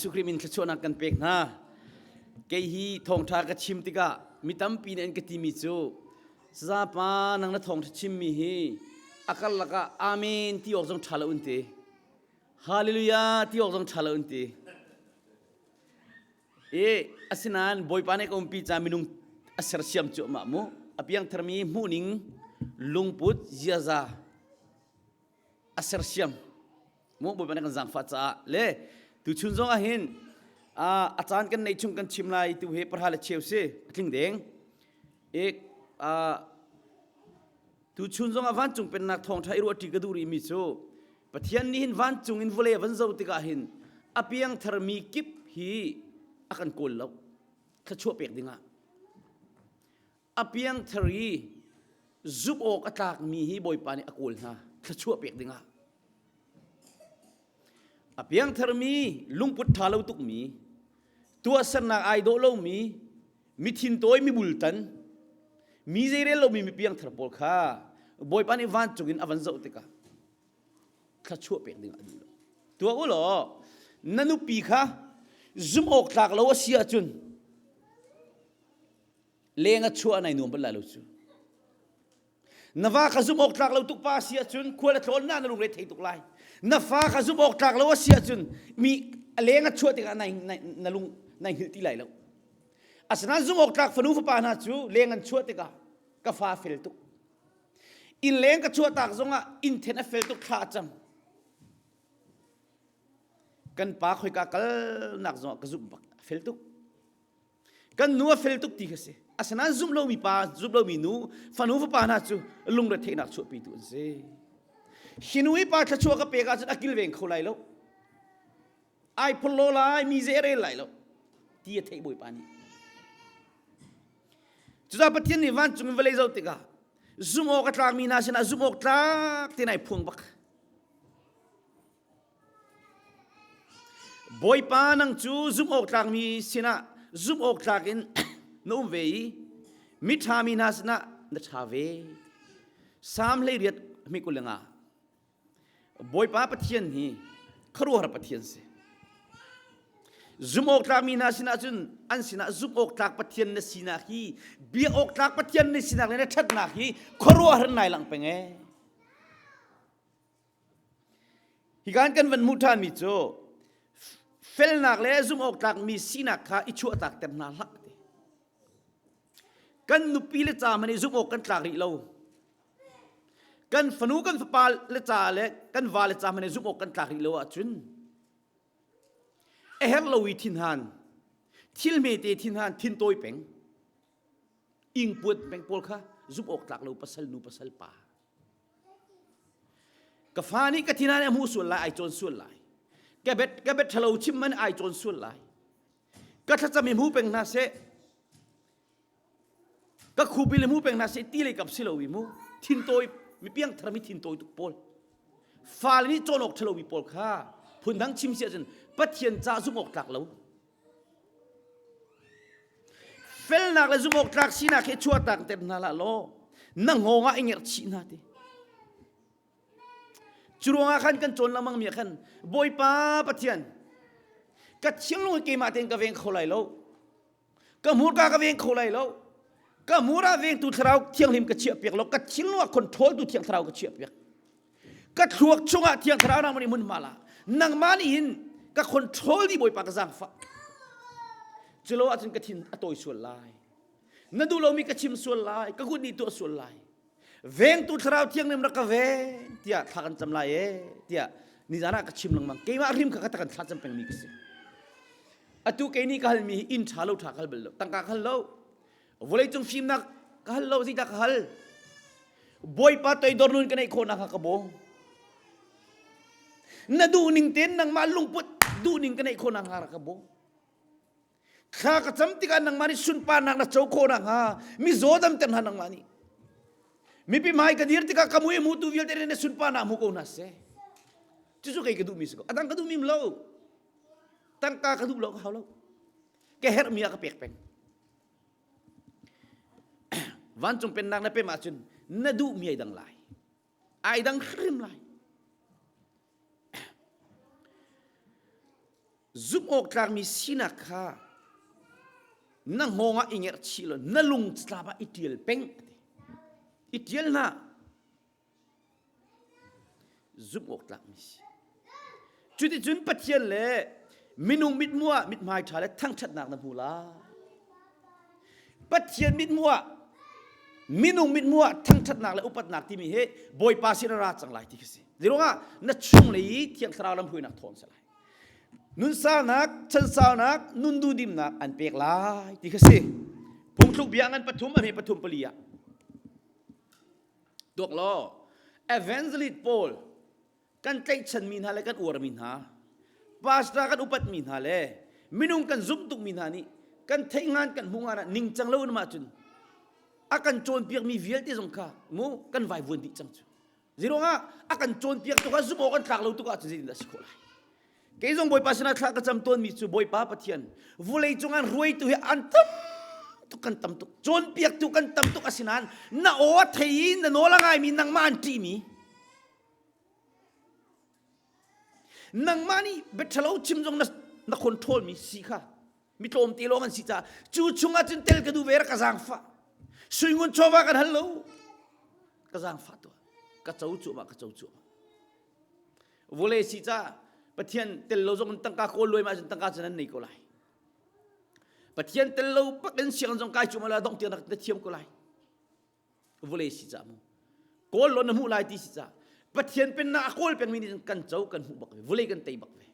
Jesuh Khrih min thluachuahnak kan pek hna. Kei hi thawngṭha ka chim tikah mi tampi nih an ka timi cu Sazapa nang na thawngṭha chimmi hi a karlak ah Amen ti awk zong ṭha lo an ti. Hallelujah ti awk zong ṭha lo an ti. I asinain Bawipa nih ka umpi ca minung a sersiam cuahmah mu. A piangtharmi hmuhning lungput ziaza a sersiam mu Bawipa nih kan zaangfah caah le tuchun zong ah hin a caan kan neih chung kan chim lai tu hi parha le cheu si a tling deng i tuchun zong ah vancung pennak thawngṭha i ruahṭi ka duh rih mi cu Pathian nih hin vancung in vawlei a van zo tikah hin a piangthar mi kip hi a kan kawl lo thluachuah pek dingah a piangthar i zumh awk a tlakmi hi Bawipa nih a kawl hna thluachuah pek dingah a piangtharmi lungput ṭha lo tukmi tuahsernak ai dawh lomi mi thintawi mi bultan mi zeirel lomi mi piangthar pawl kha Bawipa nih vancung in a van zoh tikah thluachuah pek dingah a duh lo tuah u law na nupi kha zumh awk tlak lo a si ahcun leng a chuah nai nuam bal lai lo cu na va kha zumh awk tlak lo tuk pa si ahcun khual a tlawn na na lungre thei tuk lai na fa kha zumh awk tlak lo a si ahcun mi a leng a chuah tikah nai na lung nai hngilh ti lai lo asinain zumh awk tlak fanu fapa hna cu leng an chuah tikah ka fa fel tuk inn leng ka chuah tak zongah inn then a fel tuk thla a cam kan pa khoika kalnak zongah ka zumh bak a fel tuk Kan nu a fel tuk ti kha si. Asinain zumh lomi pa, zumh lomi nu, fanu fapa hna cu lungretheihnak chuahpitu an si. Hi nu hi pa thluachuah ka pek ahcun a kilveng kho lai lo. Ai phullo lai, mi zei a rel lai lo. Ti a theih Bawipa nih. Cucaah Pathian nih vancung in vawlei zoh tikah zumh awk a tlakmi hna sinah zumh awk tlak tein ai phuang bak. Bawipa nang cu zumh awk tlakmi sinah zumh awk tlak in na um ve i miṭha mi hna sinah na ṭha ve. Salm 18 hmi 25 Bawipa Pathian hi khuaruahhar Pathian si. Zumh awk tlakmi hna sinah cun an sinah zumh awk tlak Pathian na sinak hi biak awk tlak Pathian na sinak le na ṭhatnak hi khuaruahhar nai lang peng ee. Hikan kan van hmuh ṭhanmi cu felnak le zumh awk tlakmi sinak kha i chuahtak ter hna hlah ti. Kan nupi le ca hmanh i zumh awk kan tlak rih lo. Kan fanu kan fapa le ca le kan va le ca hmanh i zumh awk kan tlak rih lo ahcun a herh lo i thinhan thil hmete thinhan thintawi peng ingpuat peng pawl kha zumh awk tlak lo pasal nu pasal pa Ka fa nih ka thin a hmuh sual lai, ai cawn sual lai. Ka bet ka bet ṭhalo chim man ai cawn sual lai. Ka thlacam i hmu peng hna seh. Ka khupil i hmu peng hna seh ti lei kap si lo i mu. Thintawi mi piangthar mi thintawi tuk pawl. Fale nih cawn awk ṭhalo mi pawl kha phundang chim si ahcun Pathian ca zumh awk tlak lo. Felnak le zumhawktlak sinak hi chuahtak ter hna hlah law na hngawng ah i ngerh chih hna ti. Cu ruangah khan kan cawn lengmang mi ah khan Bawipa Pathian ka thinlung hi keimah tein ka veng kho lai lo. Ka hmurka ka veng kho lai lo. Ka hmur ah vengtu thlarau thianghlim ka chiah piak lo. Ka thinlung ah control tu thiang thlarau ka chiah piak. Ka thluak chungah thiang thlarau nangmah nih hmunhma la. Nangmah nih hin ka control dih Bawipa ka zaangfah. Culo ahcun ka thin a tawi sual lai. Na duh lomi ka chim sual lai, ka kut nih tuah sual lai. Vengtu thlarau thianghlim rak ka veng tiah thla kan cam lai e tiah nizan ah ka chim lengmang. Keimah hrim kha ka tak kan thla cam pengmi ka si. Atu kei nih ka halmi hi inn ṭha lo ṭha ka hal bal lo, tangka ka hal lo. Vawleicung fimnak ka hal lo, zeidah ka hal? Bawipa toidor nun ka neih khawhnak kha ka bawm. Na duhning tein nangmah lungput duhning ka neih khawhnak hnga ka bawm. Thla ka cam tikah nangmah nih sunparnak na co khawhnak hnga mizaw damter hna nangmah nih. Mipi hmai ka dir tikah ka mui hmutu vialte nih na sunparnak hmu ko hna seh. Cucu kei ka duhmi si ko. A dang ka duhmi lo. Tangka ka duh lo ka hau lo. Ka herhmi ah ka pek peng. Vancung pennak na pem ahcun na duhmi ai dang lai. Ai dang hrim lai. Zumh awk tlakmi sinak kha na hngawng ah i ngerh chih law na lung tlap ah i ṭial peng a ti. I ṭial hna. Zumh awk tlakmi si. Cuticun Pathian le minung mithmuh ah mithmai ṭha le thangṭhatnak na hmu lai. Pathian mithmuh ah minung mithmuh ah thangṭhatnak le upatnak timi hi Bawipa sin a ra cang lai ti khi si. Zeiruangah na chung lei i Thiang Thlarau lamhruainak thawn si lai. Nunsaunak, chansaunak, nun duhdimnak an pek lai ti kha si. Phungthluk bia ngan pathum a hme pathum pali ah. Tuak law, evangelist pawl kan tlaihchanmi hna le kan uarmi hna, pastor kan upatmi hna le minung kan zumh tukmi hna nih kan theih ngan kan hmuh ngan ah ningcang lo in mah cun a kan cawnpiakmi vialte zong kha mu kan vaivuan dih cang cu. Zeiruangah a kan cawnpiak tuk ah zumh awk an tlak lo tuk ahcun zeitindah si khawh lai? Kei zong Bawipa sinah thla ka cam tawnmi cu Bawipa Pathian vulei cungah ruaitu hi an tam tuk kan tam tuk cawnpiaktu kan tam tuk asinain na aw a thei i na nawl a ngaimi nangmah an ṭihmi nangmah nih biaṭhalo chim zong na, na control mi si kha mi tlawmte lawng an si caah cu chungah cun tel ka duh ve ka zaangfah suingun chawva kan hal lo ka zaangfah tuah ka co cuahmah ka co cuahmah vawlei si ca Pathian tel lo zong tangka kawl luai ma cun tangka cun an nei ko lai Pathian tel lo pak in siang zong kai cuahmah la dong tiang na thiam ko lai vawlei si ca mu kawl lo na hmuh lai ti si ca Pathian pennak a kawl pengmi nih kan co kan hmuh bak ve vawlei kan tei bak ve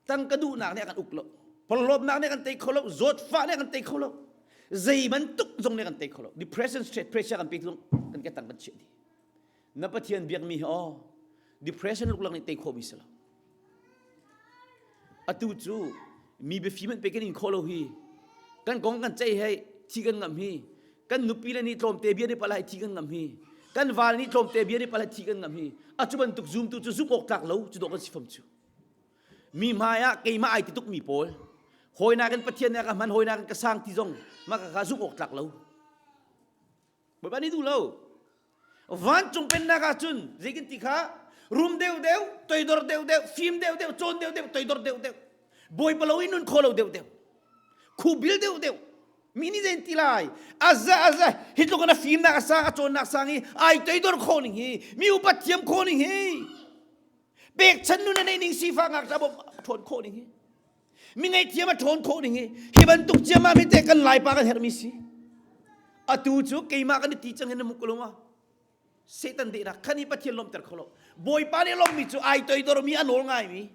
tangka duhnak nih a kan uk lo porhlawtnak nih a kan tei kho lo zawtfah nih a kan tei kho lo zei bantuk zong nih a kan tei kho lo depression stress pressure kan pek zong kan ke tang kan chiah dih na Pathian biakmi hi aw depression luklak nih tei khawhmi si lo Atu cu mi biafim an pe kan in khawh lo hi. Kan kong kan ceih hei thi kan ngam hi. Kan nupi le nih tlawmte bia nih palai thi kan ngam hi. Kan val nih tlawmte bia nih palai thi kan ngam hi. A cu bantuk zumtu cu zumh awk tlak lo cu dawh kan si fam cu. Mi hmai ah keimah ai ti tuk mi pawl hawi nakin Pathian nih a ka hman hawi nakin ka sang ti zong mah ka zumh awk tlak lo. Bawipa nih duh lo. Vancung pennak ah cun zeikin ti kha rum deuh deuh, toidor deuh deuh, fim deuh deuh, cawn deuh deuh, toidor deuh deuh. Bawipa lo in nun kho lo deuh deuh. Khubil deuh deuh. Mi nih zein ti lai? Aza aza hi tluk in a fimnak a sang, a cawnnak sang i ai toidor kho ning hi, mi upat thiam kho ning hi. Pekchan nun a nei ning sifah ngakṭah bawmh a ṭhawn khawh ning hi. Mi ngaihthiam a ṭhawn khawh ning hi hi bantuk ciammam hi teh kan Laipa kan herhmi si. Atu cu keimah kan i ti cang hin na muk lo Satan dehnak khan hi Pathian lawmter kho lo. Bawipa nih lawmmi cu ai toidormi a nawl ngaimi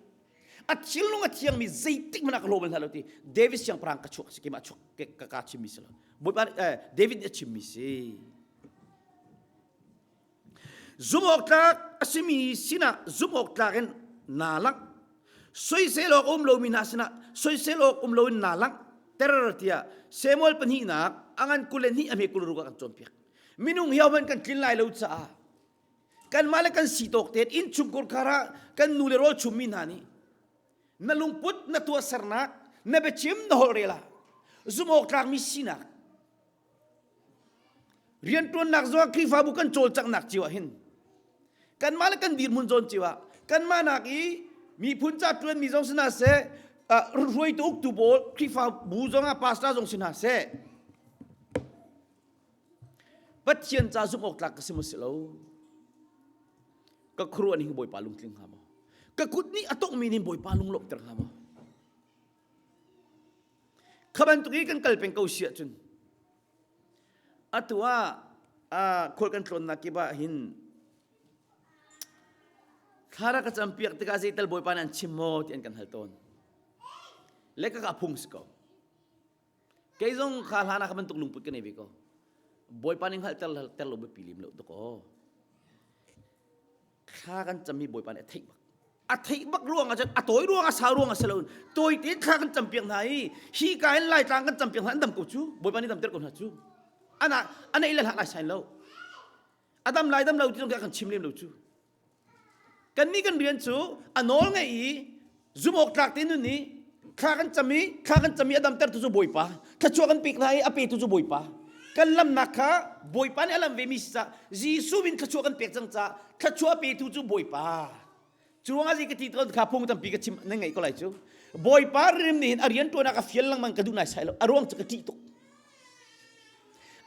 a thinlung a thiangmi zeitik hmanh ah ka hlaw bal hna lo ti David siangpahrang ka chuak si keimah chuak ka ka chimmi si lo. Bawipa David nih a chimmi si. Zumhawktlak a simi sinah zumhawktlak in naa langh. Soisel awk um lomi hna sinah soisel awk um loin naa langh ter tiah Samuel pahnihnak a ngan 22 a hme 26 ah kan cawnpiak. Minung hi ahohmanh kan tlin lai lo caah kanmah le kan si tawk tein innchungkhar khar ah kan nu le rawl chummi hna nih na lungput na tuahsernak na biachim na holh rel ah zumhawktlakmi sinak Rianṭuannak zongah Khrihfabu kan cawlcanghnak cio ah hin kanmah le kan dirhmun zawn cio ah kanmah nak i miphun ca ṭuanmi zong si hna seh hruaitu uktu pawl Khrihfabu zongah pastor zong si hna seh Pathian ca zumh awk tlak ka si maw si lo ka khuaruah ning Bawipa lungtling hnga maw ka kut nih a tongmi nih Bawipa lunglawmhter hnga maw Kha bantuk i kan kal peng ko si ahcun atu ah khual kan tlawnnak kip ah hin thla rak ka campiak tikah zeital Bawipa nih an chim maw ti an kan hal tawn. Le ka ka phung si ko. Kei zong kha hlan ah kha bantuk lungput ka nei ve ko. Bawipa nih hngalhter ter lo biapi lim lo tuk aw. Thla kan cam hi Bawipa nih a theih bak. A theih bak ruang ah cun a tawi ruang a sau ruang a si lo. Tawi tein thla kan campiak hna i hi ka in Laitlang kan campiak hna an dam ko cu. Bawipa nih damter ko hna cu. Ana ana ila hlah lai sain lo. A dam lai dam lo ti zong kan chim lem lo cu. Kannih kan rian cu a nawl ngeih i zumh awk tlak te nun i thla kan cam i thla kan cam i a damtertu cu Bawipa thluachuah kan pek hna i a petu cu Bawipa kan lamnak kha Bawipa nih a lam vemi si caah Jesuh min thluachuah kan pek cang caah thluachuah petu cu Bawipa cu ruangah zei ka ti tawn kha phung tampi ka chim nan ngaih ko lai cu. Bawipa rim nih hin a rian ṭuan ah ka fial lengmang ka duh nai sai lo. A ruang cu ka ṭih tuk.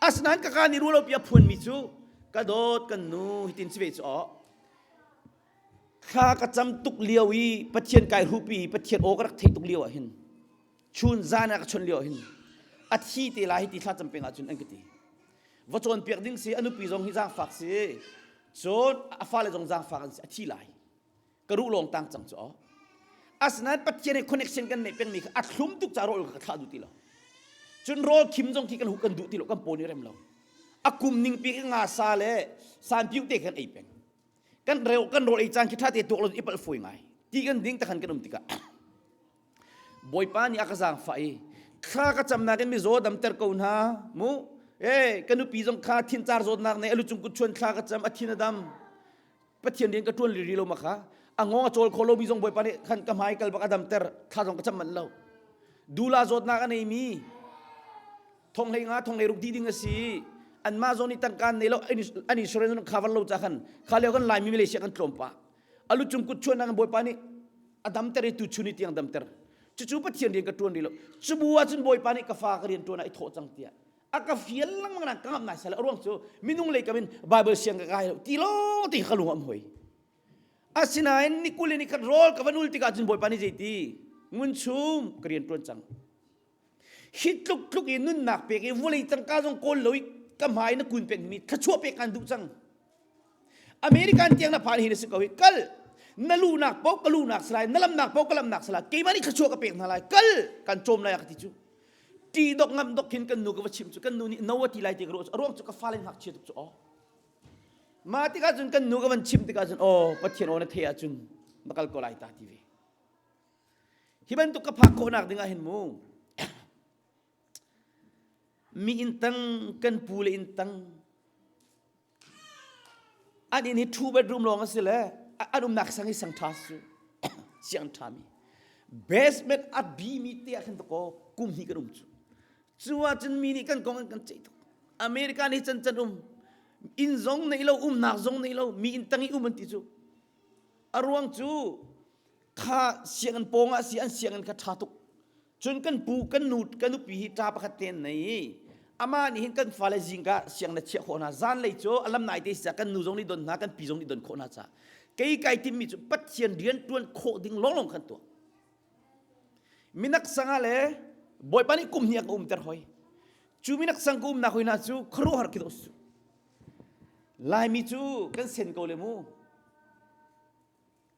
Asinain ka ka nih rualo pi a phuanmi cu ka dawt kan nu hitin si ve cu aw. Thla ka cam tuk lio i Pathian kai hrupi Pathian aw ka rak theih tuk lio ah hin chun zan ah ka chawnh lio ah hin a thi te lai hi ti thla cam peng ahcun an ka ti. Va cawnpiak ding si a nupi zong hi zaangfak si cun a fale zong zaangfak an si a thi lai. Ka ruh lawng tang cang cu aw. Asinain Pathian he connection kan neih pengmi kha a thlum tuk ca rawl ka thlah duh ti lo. Cun rawl khim zong khi kan kan duh ti lo kan paw nih rem lo. A kum ning pi ka nga sa le sanpiu te kan ei peng. Kan reu kan rawl ei caan khi tha te tuak lo i palh fawi ngai. Ti kan ding takhan kan um tikah Bawipa nih a ka zaangfah i thla ka camnak in mizaw damter ko hna mu e ka nupi zong kha thincar zawtnak nei a lu cung kut chuan thla ka cam a thin a dam Pathian rian ka ṭuan riri lo ma kha a ngong a cawl kho lomi zong Bawipa nih khan ka hmai kal bak a damter thla zong ka cam manh lo dula zawtnak a neimi thonghlei nga thonghlei ruk dih ding a si anmah zong nih tangka an nei lo an insurance an cover lo ca khan kha lio kan Laimi Malaysia kan tlawm pah alu cung kut chuan nak Bawipa nih a damter i tu chun i tiang damter cucu Pathian rian ka ṭuan rih lo cubu ahcun Bawipa nih ka fa ka rian ṭuan ah i thawh cang tiah a ka fial lengmang na ka ngamh nai sal a ruang cu minung lei kam in Bible siang ka kai lo ti lo ti ka lung am hoi asinain ni kul in khat rawl ka van ul tikah cun Bawipa nih zeiti ngun chum ka rian tuan cang hi tluk tluk i nunnak pek i vawlei tangka zong kawl lo i ka hmai na kun pek mi thluachuah pek kan duh cang American tiang na phan hi na si ko hi kal na lunak paoh ka lunak si lai na lamnak paoh ka lamnak si lai keimah nih thluachuah ka pek hna lai kal kan cawm lai ka ti cu Ti dok ngam dok khin kan nu ka va chim cu kan nu nih no a ti lai ti ka ruah cu a ruang cu ka fale ngakchia tuk cu aw mah tikah cun kan nu ka van chim tikah cun aw Pathian aw na thei ahcun na kal ko lai ta ti ve hi bantuk ka phak khawhnak ding ah hin mu mi inn tang kan pu le inn tang An inn hi two bedroom lawng a si le an umnak sang hi sang ṭha su siang ṭhami basement a bimi te ah khin takaw kum hnih kan um cu cu ahcun mi nih kan kong an kan ceih tuk America nih can can um inn zong nei lo umnak zong nei lo mi inn tang i um an ti cu a ruang cu kha sianginn pawng ah si an sianginn kha ṭha tuk Cun kan pu kan nu kan nupi hi ṭa pakhat te an nei i amah nih hin kan fale zingka siang na chiah khawh hna zanlei cu a lam nai te si kan nu zong nih don hna kan pi zong nih don khawh hna ca kei kai timmi cu Pathian rian ṭuan khawh ding lawnglawng khan tuah minak sangah le Bawipa nih kum hnih a ka umter hoi cu minak sang ka umnak hoi hna cu khuaruahhar khi dawh su Laimi cu kan sen ko le mu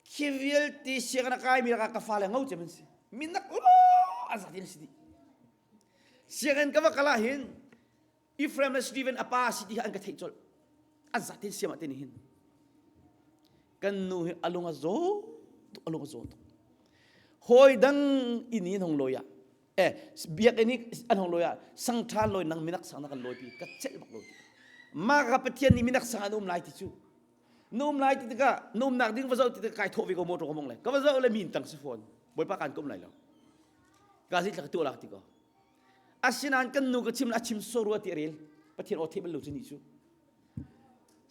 Khi vialte sianginn a kaimi lakah ka fale ngo cem an si. Minak a zat in a si dih. Sianginn ka va kal ah hin Ephraim le Stephen a pa si ti kha an ka theih colh. An zat in siam ah te nih hin. Kan nu hi a lung a zaw tuk, a lung a zaw tuk. Hawi dang inn in hong lawi ah eh biakinn i an hong lawi ah sangṭha lawi nang minak sang na kan lawi pi ka celh bak lo ti. Mah ka Pathian nih minak sang an um lai ti cu na um lai ti tikah na umnak ding va zoh ti tikah kai thawh ve ko motor ka mong le ka va zoh le mi in tang si fawn bawipa kan ka um lai lo ka zi thla ka tuah lak ti ko asinain kan nu ka chim a chim so rua ti a rel pathian aw theih bal lo cu ni cu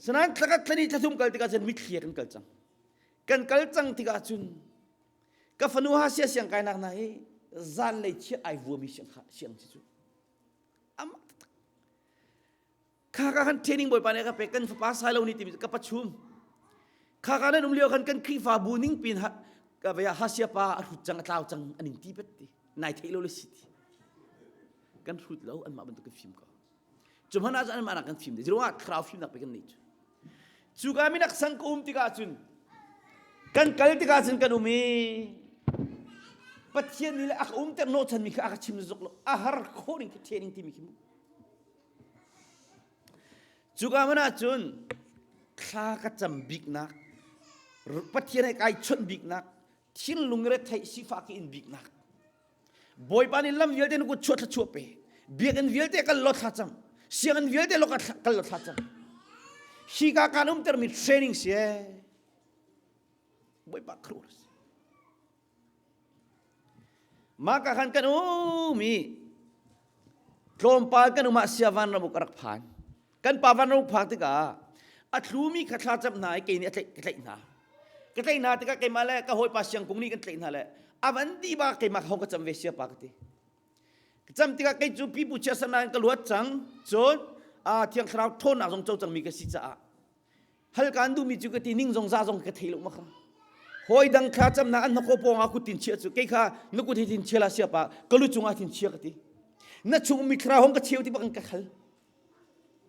sinain thlakhat thlani thlathum kal tikah cun mitthli kan kal cang kan kal cang tikah cun ka fanu ha sia siang kai nak na hi zan lei chiat ai vuami siang siang si cu amak taktak Kha ka kan training bawipa nih a ka pek kan fapa sai lo ni timi ka pachum. Kha ka nan um lio khan kan Khrihfabu ning pin ha ka vaya hasia pa a hrut cang a tlau cang an in ti pet ti nai theih lo le si ti. Kan hrut lo anmah bantuk kan fim ko. Cu hmanh ah cun anmah nak kan fim dih. Ruangah thlarau fimnak pe kan nei cu. Cu ka minak sang ka um tikah cun kan kal tikah cun kan um i Pathian nih le a ka umter hnawhchanmi kha a ka chim zuk lo a har khawh ning khi training timi khi mu. Cuka hmun ah cun thla ka cam biknak, Pathian he kai chawnh biknak, thinlung retheih sifah ka in biknak. Bawipa nih lam vialte na kut chuah thluachuah pe. Biakinn vialte kal law thla cam. Sianginn vialte law kal law thla cam. Hi ka kan umtermi training si ee. Bawipa khuaruah si. Mah ka khan kan um i tlawmpal kan um ah sia vanram uk a rak phan. Kan pa vanram uk phak tikah a tlumi kha thla camh hna i kei nih a tlaih, ka tlaih hna. Ka tlaih hna tikah keimah le ka hawipa Siangkung nih kan tlaih hna le Avan di ba keimah hong ka cam ve sia pa ka ti. Ka cam tikah kei cu pipu chia sana in ka luat cang. Cun thiang thlarau ṭhawnnak zong co cangmi ka si caah hal kaan duhmi cu ka ti ning zong za zong ka thei lo ma kha. Hawi dang thla camnak an hnako pawng ah kut tin chia cu kei kha na kut hi tin chia la sia pa ka lu cungah tin chia ka ti. Na chung mi thlarau hong ka cheu ti bak in ka khal.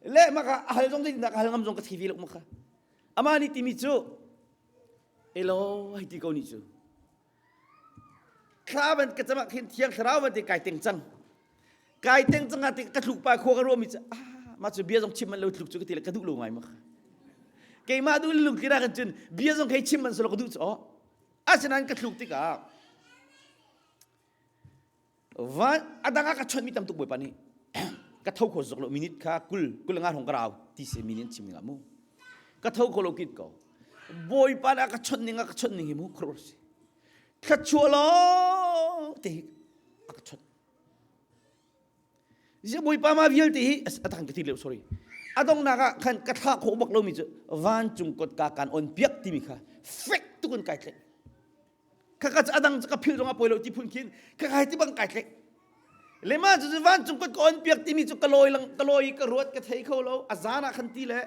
Le maka a hal zong zeitindah ka hal ngam zong ka thei ve lo ma kha. Ama nih timi cu elo hei ti ko ni cu thla van ka cam ah khin thiang thlarau van te kai teng cang kai teng cang ah te ka thluk pa khua ka ruah mi cu ah mah cu bia zong chim man lo thluk cu ka ti le ka duh lo ngai ma keimah duh lung kira kan cun bia zong hei chim man selo ka duh cu oh asinain ka thluk tikah Van a dang ah ka chawnh mi tam tuk Bawipa nih ka tho kho zok lo minute kha 20 25 hong ka rau ti se mi nih an chim ning ah mu ka tho kho lo kit ko Bawipa nih a ka chawnh ning a ka chawnh ning hi mu khuaruah si thluachuah lo te hi a ka chawnh Zia Bawipa ma vialte hi a tang ka ti leo sorry a dongnak ah khan ka thlah khawh bak lomi cu vancung kotka kan on piak timi kha fek tuk in kai tlaih Khaka cu adang cu ka philh zong a poi lo ti phun khin khaka hi ti bang kai thlek. Le ma cu vancung kot ka on piak timi cu ka lawi lang ka lawi ka ruat ka thei kho lo a zan ah khan ti le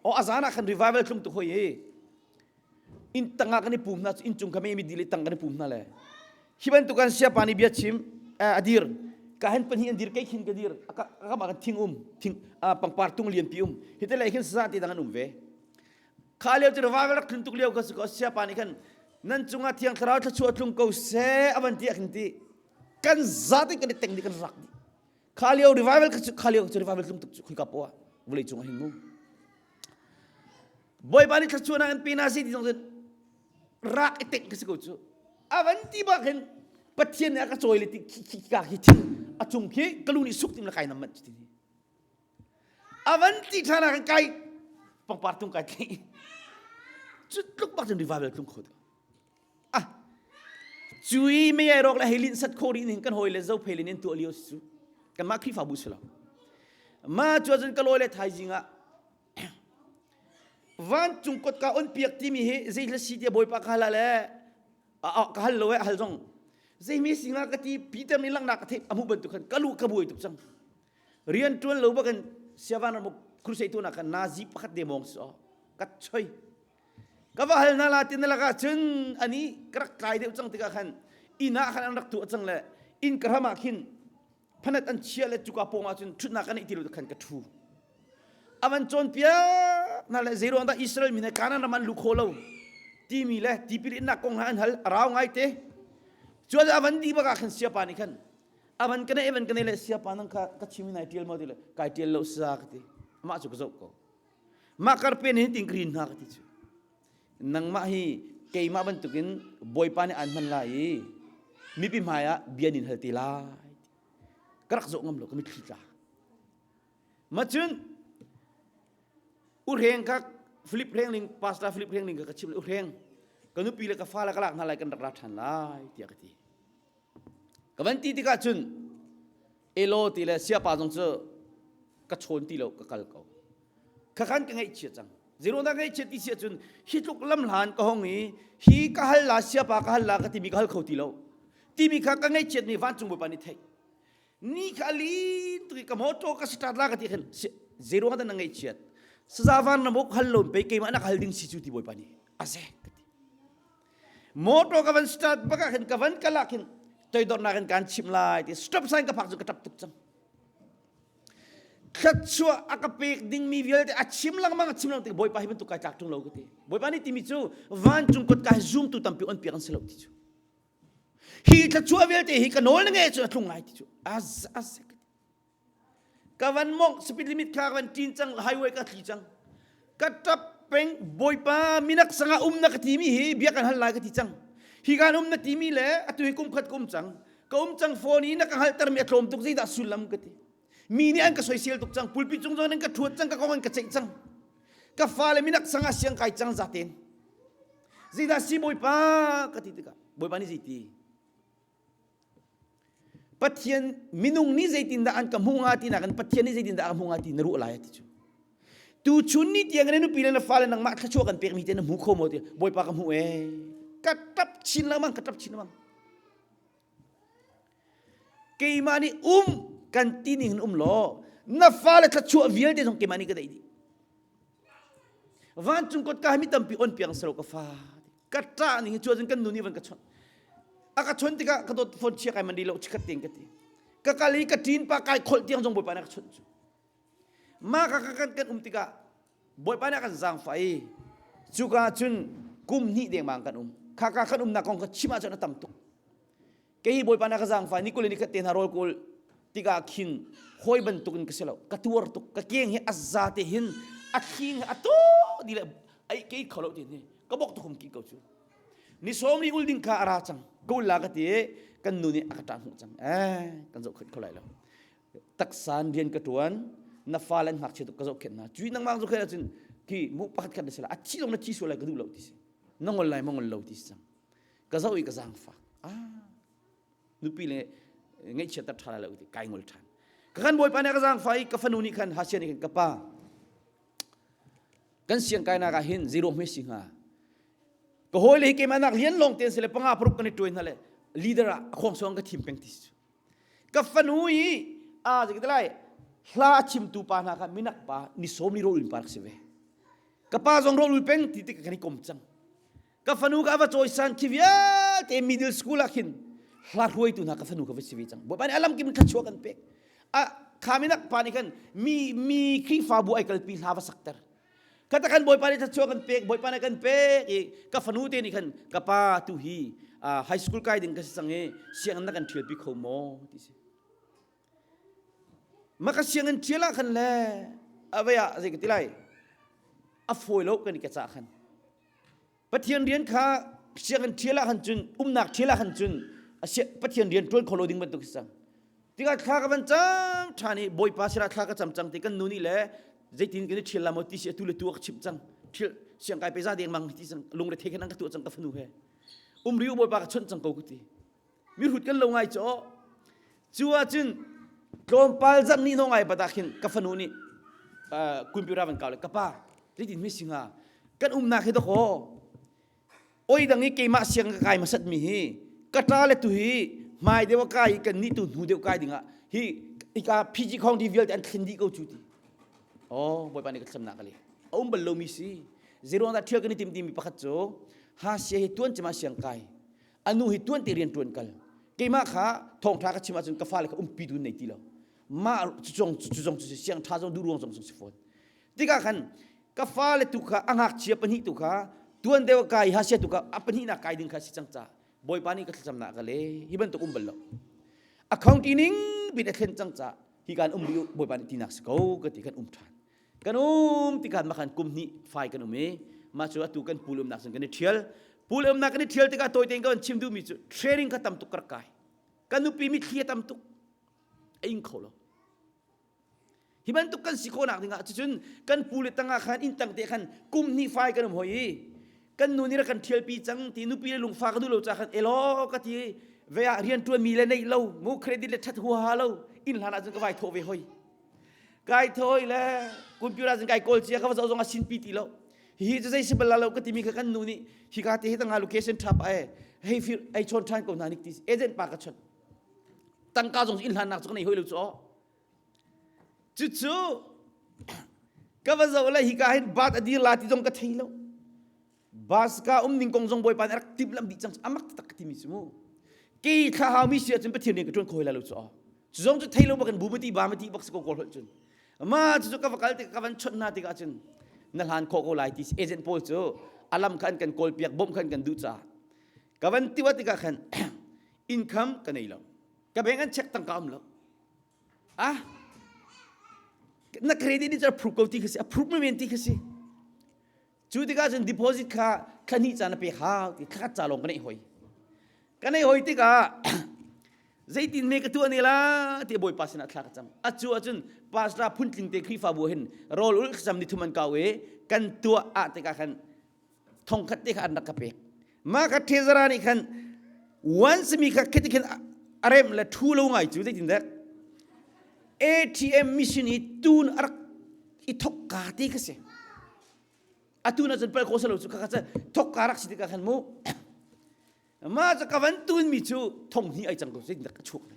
o a zan ah khan revival tlung tu hoi hi in tangah kan i pum hna cu in cung kha me mi dile tang kan i pum hna le hi bantuk kan siapa nih bia chim a dir ka hen pahnih an dir kei khin ka dir ka kam ah kan thing um thing pangpar tung lian pi um hi te le khin sa ti dang an um ve Kha lio cu revival rak tlun tuk lio ka si ko siapa nih khan nan cungah thiang thlarau thluachuah tlung ko seh a van ti a kan ti kan zate kan i teng dih kan rak dih kha lio revival kha cu kha lio cu revival tlung tuk cu khoi ka poah vawlei cung ah hin mu Bawipa nih thluachuahnak an pe na si ti zong cun rak i teng ka si ko cu a van ti bak hin Pathian nih a ka cawi le ti khi ka khi thing a cung khi ka lu nih suk tim le kai nam manh ti A van ti ṭhan ah kan kai pangpar tung kai tli. Cu tluk bak cun revival tlung kho Ah cui mei ai rawk le hei linh sat kho rih ning kan hawi le zo phei lin in tuah lio su kan mah Khrihfabu si lo. Ma cu cun ka lawi le thaizing ah vancung kotka on piak timi hi zei hla si tiah bawipa ka hal le ka hal lo e hal zong zeimi singa ka ti Peter nih langhnak ka theih a hmuh bantuk khan ka lu ka buai tuk cang Rian ṭuan lo bakin siavan ram crusade tu nak khan nazi pakhat de mong so ka choi ka va hal na la tin laka cun ani ka rak tlai deuh cang tikah khan inn ah khan an rak tuah cang le inn ka ram ah khin phanat an chia le cuka pawng ah cun ṭhutnak kan ti lo khan ka ṭhu avan cawn piak na le zeiruang dah Israel mi hna Canaan ram an lu kho lo timi le tipil innak kong ha an hal a rau ngai te cuan avan di bak ah khan siapa nih khan avan ka nei avan ka nei le siapa nang kha ka chim nai tial maw ti le kai tial lo sa ka ti amah cu ka zoh ko mah kar pen hin tin green hna ka ti cu nangmah hi keimah bantukin bawipa nih an hman lai i mipi hmai ah bia nin hal te lai ka rak zoh ngam lo ka mitthli tla ma cun u hreng kha Philip Hreng ning pastor Philip Hreng ning ka chim le u hreng ka nupi le ka fa le ka lak hna lai kan rak ra ṭhan lai tiah ka ti Ka van ti tikah cun elaw ti le siapa zong cu ka chawn ti lo ka kal ko. Khakhan ka ngaihchia cang. Zero na ngaihchia ti si ahcun hi tluk lam hlan ka hong i hi ka hal la siapa ka hal la ka timi ka hal kho ti lo. Timi kha ka ngaihchiat mi vancung Bawipa nih theih. Ni kha lin tu ka motor ka start la ka ti khin zero na ngaihchiat. Saza van na mok hal lo pe keimah na hal ding si cu ti Bawipa nih. Aze ka ti. Motor ka van start bak ah khin ka van kal ah khin toidornak in kaan chimh lai ti stop sign ka phak cu ka tap tuk cang. Thluachuah a ka pek dingmi vialte a chim lengmang a chim lengmang tik Bawipa hi bantuk kai tlak ṭung lo ka ti. Bawipa nih timi cu vancung kotka hi zumtu tampi on piak an si lo ti cu. Hi thluachuah vialte hi ka nawl na nge cu a tlung lai ti cu. Az az Ka van mongh speed limit kha ka van ṭin cang highway ka thli cang. Ka ṭap peng Bawipa minak sangah um na ka timi hi bia kan hal lai ka ti cang. Hi kan um na timi le atu hi kum khat ka um cang. Ka um cang phone i na ka hngalhtermi a tlawm tuk zeidah sullam ka ti. Mi nih an ka soisel tuk cang. Pulpit cung zong in ka ṭhuat cang ka kong an ka ceih cang. Ka fale minak sangah siang kai cang zaten. Zeidah si Bawipa ka ti tikah Bawipa nih zeiti? Pathian minung nih zeitindah an ka hmuh hnga ti nakin Pathian nih zeitindah a ka hmuh hnga ti na ruah lai ti cu. Tu chun ni tiang na nupi le na fale nangmah thluachuah kan pekmi te na hmu kho maw ti Bawipa ka hmuh ee. Ka ṭap chin lengmang ka ṭap chin lengmang. Keimah nih um kan ti ning in um law na fale thluachuah vialte zong keimah nih ka deih dih. Vancung kotka hi mi tampi on piang selo ka fa. Ka ṭah ning hi cu ahcun kan nu nih van ka chawnh. A ka chawnh tikah ka dawt phone chia kai man lo chikhat tein ka ti. Ka kal i ka ṭin pa kai kholh tiang zong Bawipa nih a ka chawnh cu. Mah ka kan kan um tikah Bawipa nih a kan zaangfah i cuka cun kum hnih dengmang kan um. Khaka kan umnak kong kha chim ahcun a tam tuk. Kei hi Bawipa nih a ka zaangfah ni kul in ni khat te hna rawl kawl tikah khin hawi bantuk in ka si lo. Ka tuar tuk. Ka keng hi a za te hin a thling a to di le ai kei kho lo ti ni ka bok tukhum ki ko cu. Ni sawm ni ul ding kha a ra cang. Ka ul la ka ti kan nu nih a ka ṭah hmuh cang. Eh kan zoh kho lai lo. Taksan rian ka ṭuan na fale an ngakchia tuk ka zohkhenh hna. Cui nangmah zohkhenh ahcun khi mu pakhat khat na si la a thi zong na thi sual lai ka duh lo ti si. Na ngol lai ma ngol lo ti si cang. Ka zoh i ka zaangfak. Ah nupi le ngaihchiat ter ṭha lai lo ti kai ngol ṭhan. Ka kan bawipa nih a ka zaangfah i ka fanu nih khan Hasia nih khan ka pa kan siang kainak ah hin zero hme si hnga ka hawi le hi keimah nak lian lawng te si le panga paruk kan i tuai hna le leader ah a khong song ka thim peng ti si ka fanu i a zei lai hla a chimtu pa hna kha minak pa ni sawm ni ro in pa rak si ve ka pa zong ro ul peng ti tik kan i kom cang ka fanu ka va cawisan khi vialte middle school ah khin hla hruaitu hna ka fanu ka va si ve cang bawipa nih alam kim thluachuah kan pek a khaminak pa nih khan mi mi Khrihfabu ai kalpi hla va sakter kata khan bawipa nih thluachuah kan pek bawipa nih kan pek i ka fanu te nih khan ka pa tu hi high school kai ding ka si cang i sianginn na kan ṭhialpi kho maw ti si ma ka sianginn ṭhial ah khan le a vei ah zei ka ti lai a fawi lo kan i ka cah khan Pathian rian kha sianginn ṭhial ah khan cun umnak ṭhial ah khan cun Pathian rian ṭuan kho lo ding bantuk si cang. Tikah thla ka van cam ṭhan i Bawipa sinah thla ka cam cang ti kan nu nih le zeitin kan i ṭhial la maw ti si atu le tu a ka chimh cang. Ṭhial siang kai pe za deng mang ti cang lungre thei khan an ka tuah cang ka fanu he. Umri u Bawipa ka chawnh cang ko ka ti. Mihrut kan lo ngai caw. Cu ahcun tlawmpal zarh ni ngai bat ah khin ka fanu nih computer van kau le ka pa zeitin mi singa kan umnak hi dakaw oi dang i keimah siang ka kai masat mi hi ka ṭa le tu hi hmai deuh a kai i kan nih tu hnu deuh kai dingah hi ika PG khong di vialte an thlen dih ko cu ti oh bawipa nih ka thlacamnak ka le a um bal lomi si zeruang dah ṭhial kan i tim timi pakhat cu ha sia hi tuan cema siang kai anu hi tuan te rian tuan kal keimah kha thawngtha ka chim ahcun ka fale kha umpi tu nei ti lo mah cu cu zong cu siang tha zong duh ruang zong si fawn tikah khan ka fale tu kha a ngakchia pahnih tu kha tuan deuh kai ha sia tu kha a pahnih nak kai ding kha si cang ca bawipa nih ka thlacamnak ka le hi bantuk um bal lo accounting ning bin a thlen cang ca hi kan um rih bawipa nih tinak si ko ka ti kan um than Kan um tikhan makhan kum hnih fai kan um i mah cu atu kan pul umnak cun kan i ṭhial. Pul umnak kan i ṭhial tikah tawi tein ka van chim duhmi cu training kha tam tuk ka rak kai. Kan nupi mitthli a tam tuk. A ing kho lo. Hi bantuk kan si khawhnak dingah cucun kan pu le tangah khan inn tang te khan kum hnih fai kan um hoi i kan nu nih rak kan ṭhialpi cang ti nupi le lungfa ka duh lo ca khan elaw ka ti ve ah rian ṭuanmi le neih lo mu credit le ṭhat huaha lo inn hlan ah cun ka vai thawh ve hoi kai thoi le computer cun kai kawl cia ka va zoh zong a sin pi ti lo hihi cu zei si bal lo ka timi kha kan nu nih hika te hi tanga location tha pa e hei fir ei chon than ko hna nik ti agent pa ka chon tangka zong in hlan nak cu ka nei hoi lo cu cu cu ka va zoh le hika hin bat a dir la ti zong ka thei lo Bus ka um ning kong zong Bawipa nih a rak timhlamh dih cang amak taktak ka timi cu mu. Kei thla hau mi si ahcun Pathian rian ka ṭuan kho lai lo cu. Cu zong cu thei lo bak in bu mati ba mati bak si ko kawl holh cun. Ma cu ka va kal tik ka van chawnh hna tikah cun na hlan khawh ko lai ti agent pawl cu alam kha an kan kawl piak bawmh kha an kan duh caah ka van tiwa tikah khan income ka nei lo ka bank an check tangka um lo ah na credit ni cu approve ko ti kha si approve men ti kha si Cu tikah cun deposit kha thla hnih ca na pek hau ti thla khat ca lawng ka neih hoi. Ka neih hoi tikah zeitin me ka tuah ne la ti Bawipa sinah thla ka cam. Acu ahcun pastor phuntling te Khrihfabu hin rawl ulh thlacam ni thum an kau i kan tuah ah tikah khan thongkhat te kha an rak ka pek. Mah kha treasurer nih khan once mi kha khiti khin a rem le thu lo ngai cu zeitin dek ATM machine i tun a rak i thok ka te kha si. Atu na cun pal kho salo cu kha kha thok ka rak si tikah khan mu ma cu ka van tun mi cu thong hnih ai cang ko zeitin dak ka chuak le.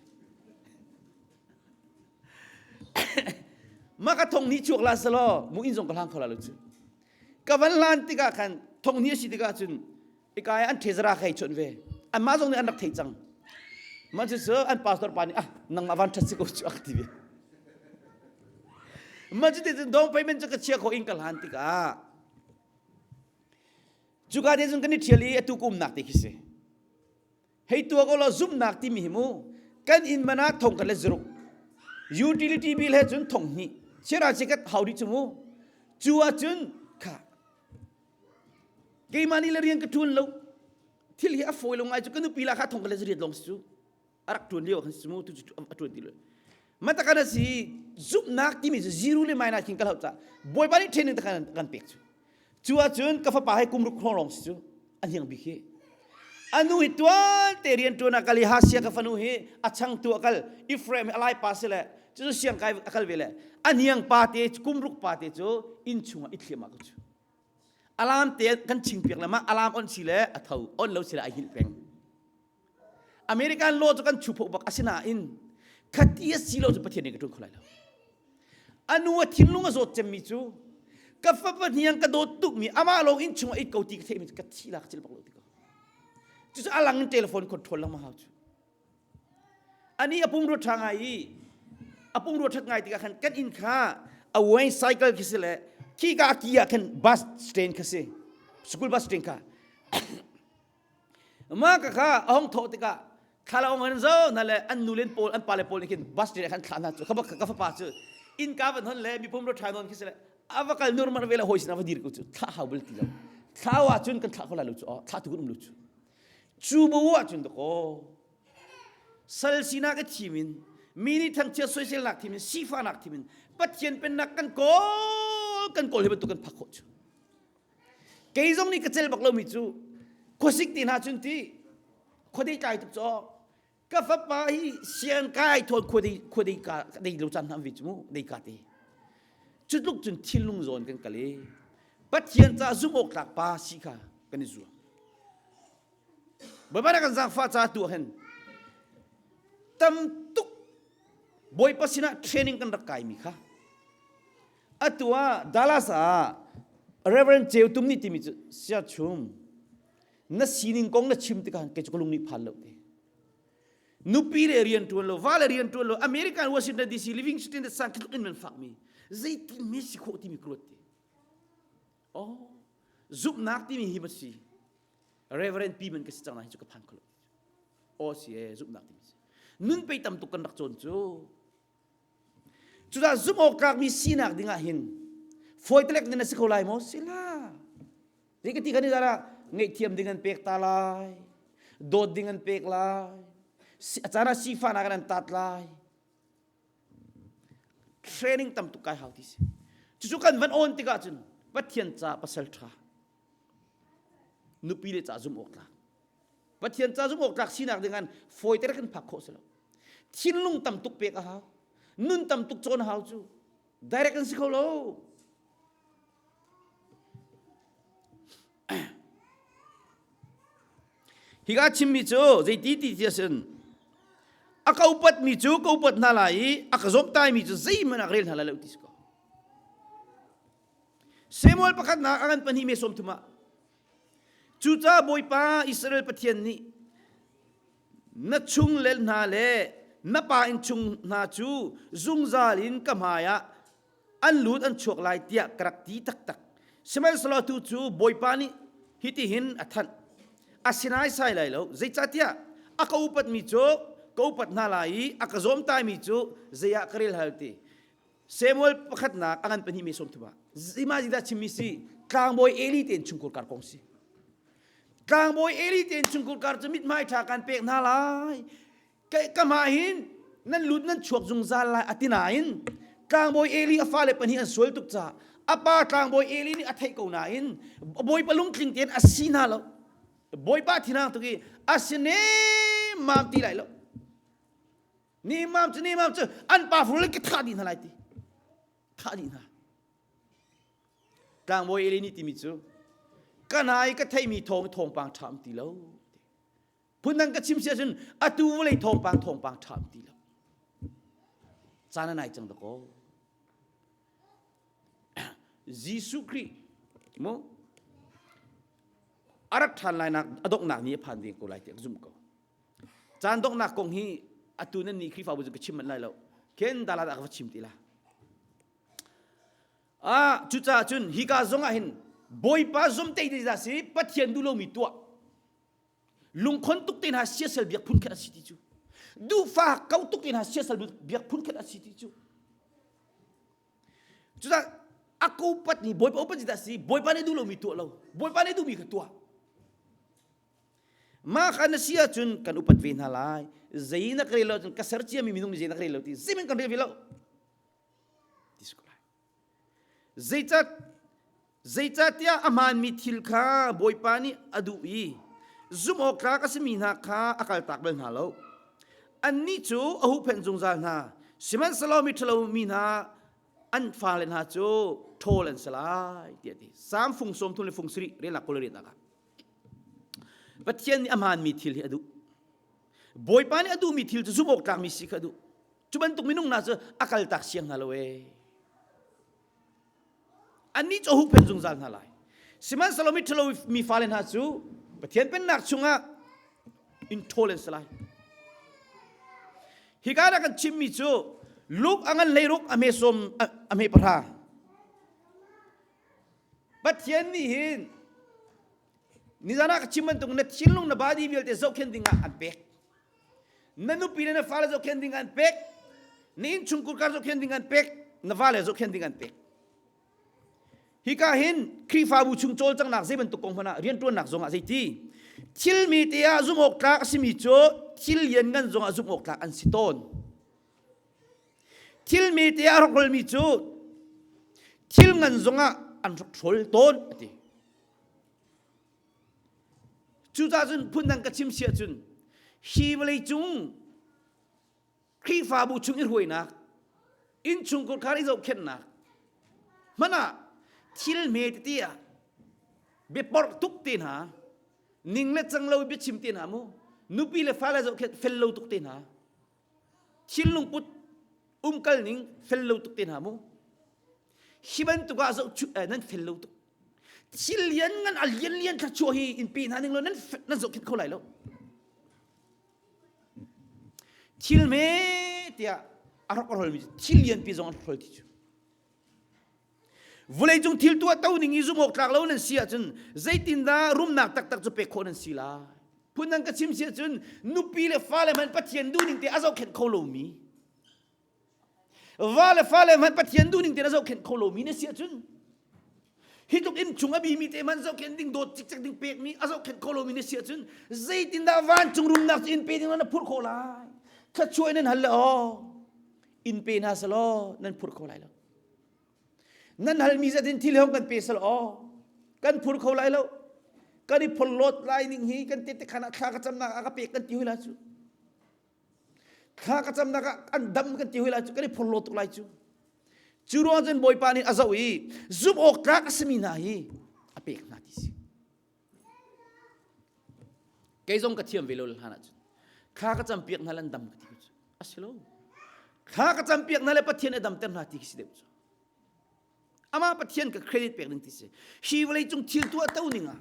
Mah ka thong ni chuak la selaw mu inn zong ka hlang kho la lo cu. Ka van hlan tikah khan thong ni a si tikah cun ikai an thezara kha i chawnh ve. Anmah zong nih an rak thei cang. Mah cu cu an pastor pa nih ah nangmah van ṭhat si ko cu a ka ti ve. Mah cu ti cun down payment cu ka chia kho in ka hlan tikah cuka te cun kan i ṭhial i atu ka umnak te khi si. Hei tuak u law zumhnak timi hi mu kan inn man ah thong kan le zuruk utility bill he cun thong hnih chiara chikat hau dih cu mu cu ahcun kha keimah nih le rian ka ṭuan lo thil hi a fawi lo ngai cu ka nupi la kha thong ka le zariat lawng si cu a rak ṭuan lio khan si mu tu cu a ṭuan ti lo matakan a si zumhnak timi cu zero le minus khin ka hloh ca bawipa nih training ta kan kan pek cu Cu ahcun ka fapa he kum ruk hrawng lawng si cu a hniang bik hi. A nu hi tuan te rian ṭuan ah kal i Hasia ka fanu hi a changtu a kal Ephraim hi a lai pa si le cucu siang kai a kal ve le a hniang pa te kum ruk pa te cu inn chungah i thliam ah ka cu. Alarm te kan ching piak le mah alarm on si le a tho on lo si le ai hngilh peng. American law cu kan chuh bak asinain khati a si lo cu Pathian nih ka ṭuan kho lai lo. Anu a thinlung a zawt cemmi cu ka fapa hniang ka dawt tukmi amah lawng inn chungah it ko ti ka theihmi cu ka thi la ka cil bak lo ti ko. Cucu a lang in telephone control lengmang hau cu. Ani a pumrua ṭha ngai i a pumrua ṭhat ngai tikah khan kan inn kha a way cycle khi si le khi ka a ki ah khan bus stand kha si school bus stand kha Mah ka kha a hong thawh tikah thlalaawng an zo hna le an nu len pawl an pale pawl nih khin bus ṭe khan thlah hna cu ka ka fapa cu innka van hon le mipum ro ṭhai nawn khi si le a va kal nurmar ve le hawi sin a va dir ko cu thlah hau bal ti lo thlau ah cun kan thlah kho lai lo cu thlah tu kan um lo cu cu bu ah cun dakaw sal sinak a thim in mi nih thangchiat soiselnak thim in sifahnak thim in Pathian pennak kan kawl kan kawl hi bantuk kan phak khawh cu Kei zong nih ka cel bak lomi cu khuasik ti hna cun ti khuadei tlai tuk caw ka fapa hi siang kai thawn khuadei khuadei ka dei lo caan hna vi cu mu dei ka te cu tluk cun thinlung zawn kan kal i Pathian ca zumh awk tlak pa si kha kan i zuam Bawipa na kan zaangfah ca tu ah hin tam tuk Bawipa sinah training kan rak kaimi kha Atu ah Dallas ah Reverend Ceu Tum nih timi cu sia chum na sining kong na chim tikah kei cu ka lung nih phan lo te. Nupi le rian ṭuan lo, va le rian ṭuan lo, American Washington DC Livingston sang tluk in man fakmi zeitin me si khawh timi ka ruat te. Oh, zumhnak timi hi ma si. Reverend pi man ka si cang na hi cu ka phan kho lo. Oh si e, zumhnak timi si. Nun pei tam tuk kan rak cawn cu. Cucaah zumh awk tlakmi sinak dingah hin fawitelek din a si kho lai maw? Si la. Zei ka ti kan i ah ngaihthiam ding an pek ta lai, dawt ding an pek lai, a caan ah sifahnak an tat lai. Training tam tuk kai hau ti si. Cucu kan van awn tikah cun Pathian ca pasal ṭha, nupi le ca zumh awk tlak. Pathian ca zumh awk tlak sinak ding an fawite kan phak khawh si lo. Thinlung tam tuk pek a hau. Nun tam tuk cawn a hau cu. Direct an si kho lo. Hika chimmi cu zeiti ti ti asin a ka upatmi cu ka upat hna lai i a ka zawmtaimi cu zeihmanh ah ka rel hna lai lo ti si ko. Samuel pakhatnak a ngan pahnih me sawm thum ah Cucaah Bawipa Israel Pathian nih na chung le hna le na pa innchung hna cu zungzal in ka hmaiah an lut an chuak lai tiah ka rak ti taktak. Sihmanhsehlaw atu cu Bawipa nih hitihin a thanh. A sinaisai lai lo. Zeicahtiah a ka upatmi cu ka upat hna lai i a ka zawmtaimi cu zei ah ka rel hal ti. Samuel pakhatnak a ngan pahnih me sawm thum ah zima dah chimmi si tlangbawi Eli te in chungkhur kar kong si tlangbawi Eli te in chungkhur kar cu mithmai ṭha kan pek hna lai ka mah hin nan lut nan chuak zungzal lai ati nain tlangbawi Eli a fale pahnih an sual tuk caah a pa tlangbawi Eli nih a theih ko nain bawipa lungtling tein a si hna lo bawipa thinang tuk i a si nemmam ti lai lo Nemam cu nemam cu an pa fur ka thah dih hna lai ti. Thah dih hna. Tlangbawi Eli nih timi cu ka hna i ka theimi thawng thawngpang ṭha um ti lo. Phundang ka chim si ahcun atu vawlei thawngpang thawngpang ṭha um ti lo. Caan a nai cang dakaw. Jesuh Khrih mu a rak ṭhan lainak a donghnak ni a phan ding ko lai tiah ka zumh ko. Caan donghnak kong hi atu nan nih Khrihfabu cu ka chim manh lai lo. Khen dalat ah ka va chim ti la. Ah, cucaah cun hika zong ah hin Bawipa zumtei ti dah si Pathian duh lomi tuah. Lungkhon tuk te hna siasal biak phun khat a si ti cu. Duhfa kau tuk te hna siasal biak phun khat a si ti cu. Cucaah a upat ni Bawipa upat dah si Bawipa nih duh lomi tuah lo. Bawipa nih duhmi kha tuah. Mah kha na si ahcun kan upat ve hna lai. Zei na ka rel lo ahcun ka ser ciami minung nih zei na ka rel lo ti zeihmanh kan rel ve lo. Ti si ko lai. Zeicah zeicahtiah a hmaanmi thil kha Bawipa nih a duh i zumh awk tlak a simi hna kha a kaltak bal hna lo. Annih cu a huhphenh zungzal hna. Sihmanhsehlaw miṭhalo mi hna an fale hna cu ṭhawl an si lai tiah a ti. Salm fung 30 le fung sarih relnak kul le riatnak ah. Pathian nih a hmaanmi thil hi a duh. Bawipa nih a duhmi thil cu zumh awk tlakmi si kha a duh. Cu bantuk minung hna cu a kaltak siang hna lo ee. Annih cu a huhphenh zungzal hna lai. Sihmanhsehlaw miṭhalo mi fale hna cu Pathian pennak chungah in ṭhawl an si lai. Hika ah kan chimmi cu Luke a ngan hleiruk a hme sawm a hme pahra. Pathian nih hin nizan ah ka chim bantuk na thinlung na body vialte zohkhenh ding ah an pek. Na nupi le na fale zohkhenh ding an pek. Na innchungkhar kar zohkhenh ding an pek. Na vale zohkhenh ding an pek. Hika hin Khrihfabu chung cawlcanghnak zei bantuk kong hmanh ah rianṭuannak zong ah zeiti thil mi te ah zumh awk tlak a simi cu thil lianngan zong ah zumh awk tlak an si tawn. Thil mi te ah a rawkralmi cu thil ngan zongah an hrokhrol tawn a ti. Cucaah cun phundang ka chim si ahcun hi vawleicung Khrihfabu chung i hruainak, innchungkhar khar i zohkhenhnak hmanh ah thil hme tete ah biaporh tuk te hna, ning le cang lo biachim te hna mu, nupi le fale zohkhenh fel lo tuk te hna, thinlungput umkal ning fel lo tuk te hna mu hi bantuk ah zoh nan fel lo tuk thil lian ngan a lian lian thluachuah hi in pe hna ning lo nan nan zohkhenh kho lai lo thil me tiah a rak rol mi thil lian pi zong an hrol ti cu Vawleicung thil tuah to ning i zumh awk tlak lo nan si ahcun zeitindah rumnak taktak cu pek khawh nan si lai? Phundang ka chim si ahcun nupi le fale hmanh Pathian duhning te a zohkhenh kho lomi va le fale hmanh Pathian duhning te a zohkhenh kho lomi na si ahcun hi tluk inn chung a bimi te hmanh zohkhenh ding dawt cikcek ding pekmi a zohkhenh kho lomi na si ahcun zeitindah vancung rumnak cu inn pe ding na phurh khawh lai? Thluachuah in nan hal le aw inn pe hna selaw nan phurh kho lai lo. Nan halmi zat in thil hong kan pe sal aw. Kan phur kho lai lo. Kan i phorhlawt lai ning hi kan tete khan ah thla ka camnak ah ka pek kan ti hoi lai cu. Thla ka camnak ah an dam kan ti hoi lai cu. Kan i phorhlawt tuk lai cu. Cu ruang cun Bawipa nih a zoh i zumh awk tlak a simi hna hi a pek hna ti si. Kei zong ka thiam ve lo hlan ahcun thla ka campiak hna le an dam ka ti cu a si lo. Thla ka campiak hna le Pathian a damter hna ti khi si deuh cu. Amah Pathian ka credit pek ding ti si. Hi vawlei cung thil tuah to ning ah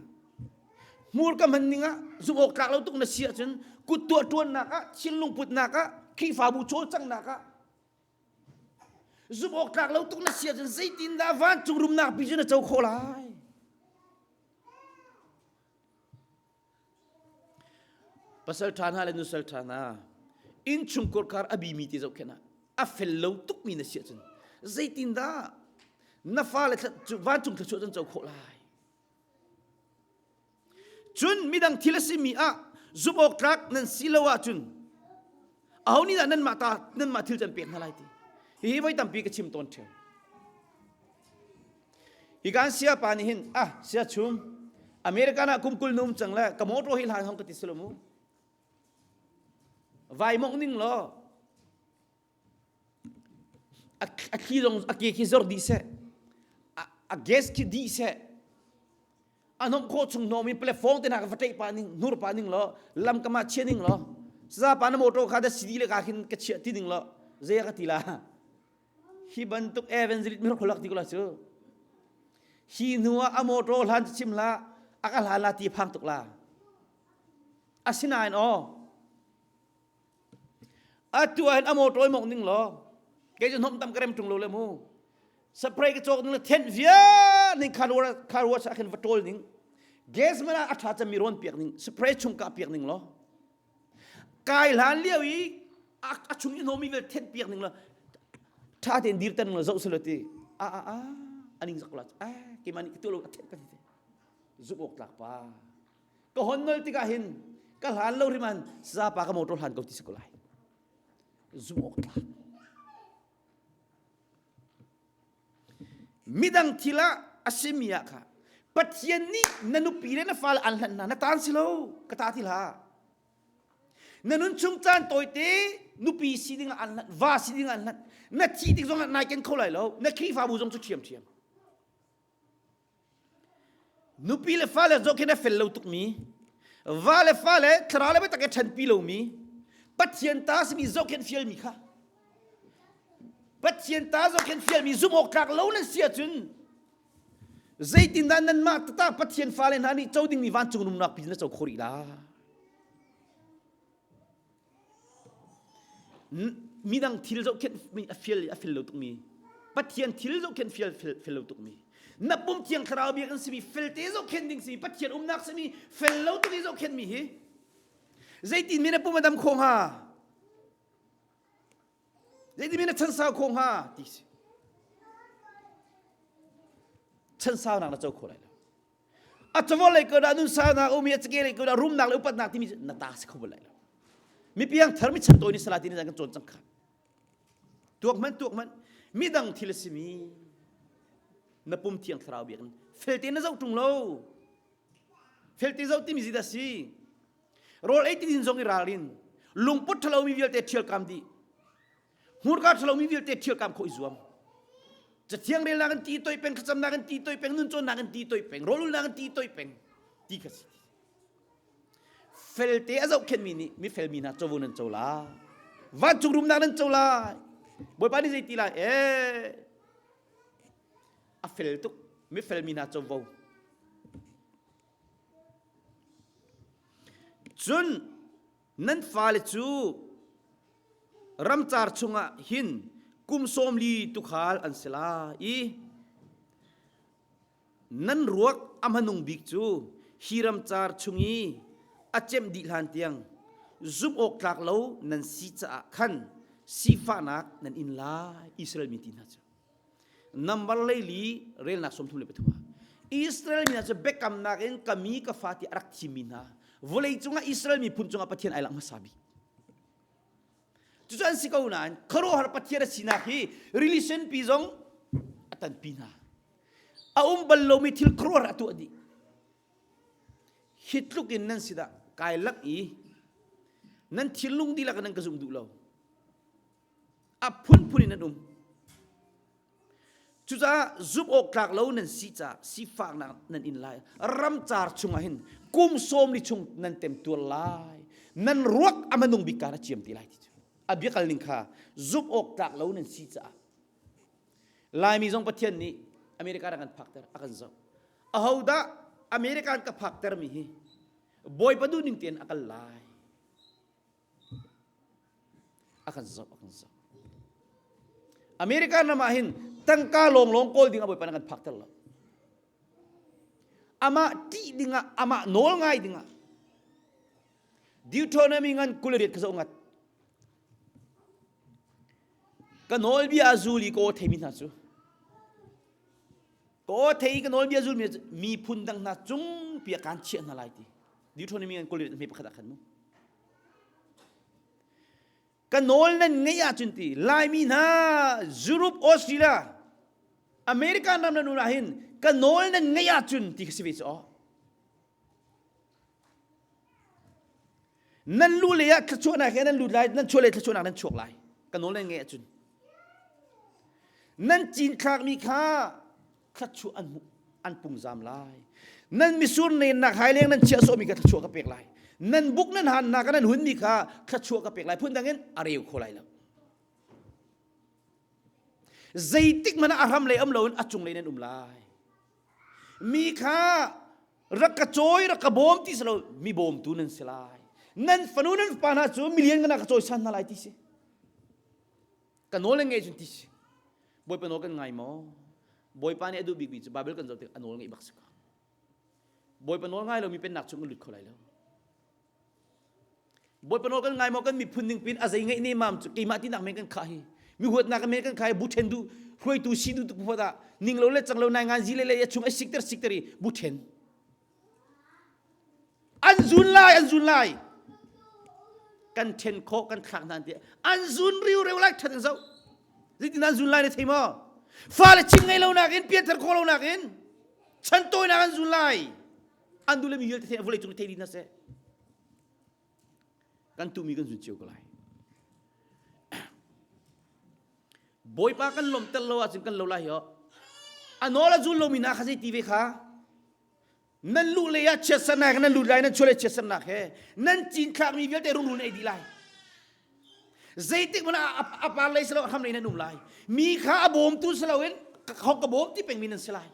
hmur ka hman ning ah zumh awk tlak lo tuk na si ahcun kut tuah ṭuannak ah thinlung putnak ah Khrihfabu cawlcanghnak ah zumh awk tlak lo tuk na si ahcun zeitindah vancung rumnak pi cu na co khawh lai? Pasal ṭha hna le nusal ṭha hna innchungkhar khar a bimi te zohkhenh ah a fel lo tukmi na si ahcun zeitindah na fale vancung thluachuah cu an co khawh lai? Cun midang thil a simi ah zumh awk tlak nan si lo ahcun aho nih dah nanmah ta nanmah thil cu an pek hna lai ti hihi voi tampi ka chim tawn ṭheo. Hi kan sia pa nih hin ah sia chum American ah kum kul num cang le ka motor hi hlan hong ka ti silo mu vai mong ning law a thli zong a ke khi zor dih seh a gas khi dih seh a nom kho chung nom in platform te na ka va ṭeih pa ning nur pa ning law lam ka ma chia ning law sa pa na motor kha da CD le ka khin ka chia ti ning law zei ka ti la hi bantuk evangelist mi khulak ti ko la cu. Hi hnu ah a motor hlan cu chim hlah, a ka hlan la ti phang tuk la. Asinain aw, atu ah hin a motor mok ning law, kei cu hnom tam ka rem ṭung lo le mu. Spray ka cawk ning le thenh vial ning car car wash ah khin va ṭawl ning. Gas man ah a ṭha cemmi rawn piak ning, spray chung kah piak ning law. Kai hlan lio i a chung i hnawmi vial thenh piak ning law ṭha tein dirter ning law zoh selaw ti a a a aning zak la a keimah nih ka tuah lo a thenh ka ti zumh awk tlak pa ka hon nol tikah hin ka hlan lo hrim an sazapa ka motor hlan ko ti si ko lai zumh awk tlak Midang thil ah a simi ah kha Pathian nih na nupi le na fale an hlanh hna na taan si lo ka ta ti hlah. Na nun chung caan tawite nupi si ding ah an hlanh va si ding ah an hlanh na thih tik zong ah nai ken kho lai lo na Khrihfabu zong cu ṭhiamṭhiam. Nupi le fale zohkhenh a fel lo tukmi, va le fale thlarau le biatak i ṭhenpi lomi, Pathian ta simi zohkhenh fialmi kha Pathian ta zohkhenh fialmi zumh awk tlak lo nan si ahcun zeitindah nanmah tata Pathian fale hna nih co dingmi vancung rumnak pi na co khawh rih la? Midang thil zohkhenh a fial a fel lo tukmi Pathian thil zohkhenh fial fel lo tukmi na pum thiang thlarau biakinn simi felte zohkhenh ding simi Pathian umnak simi fel lo tuk i zohkhenh mi hi zeitin mi na pum a dam kho hnga zeitin mi na chansau kho hnga ti si chansaunak na co kho lai lo A cawol lei ko dah nun saunak umi a cake lei ko dah rumnak le upatnak timi na ta si kho bal lai lo. Mi piang thar mi chan tawi ni sala ti ni kan cawn cang kha. Tuak man tuak man midang thil a simi na pum thiang thlarau biakinn felte na zoh ṭung lo. Felte zoh timi zeidah si? Rawl ei ti din zong i ralrin. Lungput ṭhalo mi vialte ṭhial kam dih. Hmurka ṭhalomi vialte ṭhialkam khawh i zuam. Cathiang relnak in ti toi peng, thlacamnak in ti toi peng, nun cawnnak in ti toi peng, rawlulnak in ti toi peng ti kha si. Felte a zohkhenhmi nih mifel mi hna covo nan co lai. Vancung rumnak nan co lai. Bawipa nih zei ti lai? Eh, a fel tuk mifel mi hna covo. Cun nan fale cu ramcar chungah hin kum sawm li tuukhal an si lai i nan ruak a hmanung bik cu hi ramcar chung i a cemh dih hlan tiang zumh awk tlak lo nan si caah khan sifahnak nan in lai Israel mi ti hna cu Number leili relnak 33 ah Israel mi hna cu biakamnak in ka mi ka fa ti a rak thimmi hna vawlei cungah Israel miphun cungah Pathian ai langh hmasa bik. Cucu an si ko nain khuaruahhar Pathian a sinak hi religion pi zong a tanpi hna. A um bal lomi thil khuaruahhar a tuah dih. Hi tluk in nan si dah kai lak i nan thinlung dihlak in nan ka zum duh lo. A phunphun in an um. Cucaah zumh awk tlak lo nan si caah sifaknak nan in lai. Ramcar chungah hin kum sawm li chung nan temtuar lai. Nan ruak a hmanung bik kaan a ciam ti lai ti cu. A biakal ning kha zumh awk tlak lo nan si caah. Laimi zong Pathian nih America rak kan phakter, a kan zoh. Ahodah America an ka phakter mi hi Bawipa duhning tein a kal lai. A kan zoh, a kan zoh. American ram ah hin tangka lawnglawng kawl ding ah Bawipa na kan phakter lo. Amah ṭih dingah, amah nawl ngai dingah. Deuteronomy ngan 28 ka zoh ngat. Ka nawlbia a zul i ka aw theimi hna cu ka aw thei i ka nawlbia a zulmi miphun dang hna cung pi ah kaan chiah hna lai ti. Deuteronomy ngan 28 hme pakhat ah khan mu. Ka nawl nan ngeih ahcun ti Laimi hna Europe Australia American ram nan un ah hin ka nawl nan ngeih ahcun ti ka si ve cu aw nan lu lei ah thluachuahnak he nan lut lai nan chuah lei thluachuahnak nan chuak lai ka nawl nan ngeih ahcun nan cinthlakmi kha thluachuah an hmuh an pungzam lai nan misur nennak haileng nan chiah sawhmi kha thluachuah ka pek lai nan buk nan hannak nan hunmi kha thluachuah ka pek lai phun dang in a reu kho lai lo zeitik hmanh ah a hram lei um loin a cung lei nan um lai. Mi kha rak ka cawi rak ka bawm ti si lo mi bawmtu nan si lai. Nan fanu nan fapa hna cu milian kana ka cawisan hna lai ti si. Ka nawl ngeih cun ti si. Bawipa nawl kan ngai maw? Bawipa nih a duh bikmi cu Bible kan zoh tik a nawl ngeih bak si ko. Bawipa nawl ngai lomi pennak chung kan lut kho lai lo. Bawipa nawl kan ngai maw kan miphun ning pin a zei ngeih ne mam cu keimah tinak men kan khah hi mi huatnak men kan khai bu then du hruaitu si du tuk phot ah ning lo le cang lo nai ngan zi le le ya chung ai sikter sikter i bu then an zun lai an zun lai kan then khawh kan thlak hna ti an zun riu reu lai that an zo zeitin an zun lai na thei maw fale chim ngei lo nakin pianthar khawh lo nakin chan tawinak an zun lai an duh le mi vialte thei vawlei cung thei dih hna seh kan tumi kan zun cio ko lai bawipa kan lawmter lo ahcun kan lo lai hi a nawl a zul lomi hna kha zei ti ve kha nan luh lei ah chiatsernak nan lut lai nan chuah lei chiatsernak he nan cinthlakmi vialte rungrul na ei dih lai zeitik hmanh ah a par lei si lo hram lei nan um lai mi kha a bawmtu si loin ka ka bawm ti pengmi nan si lai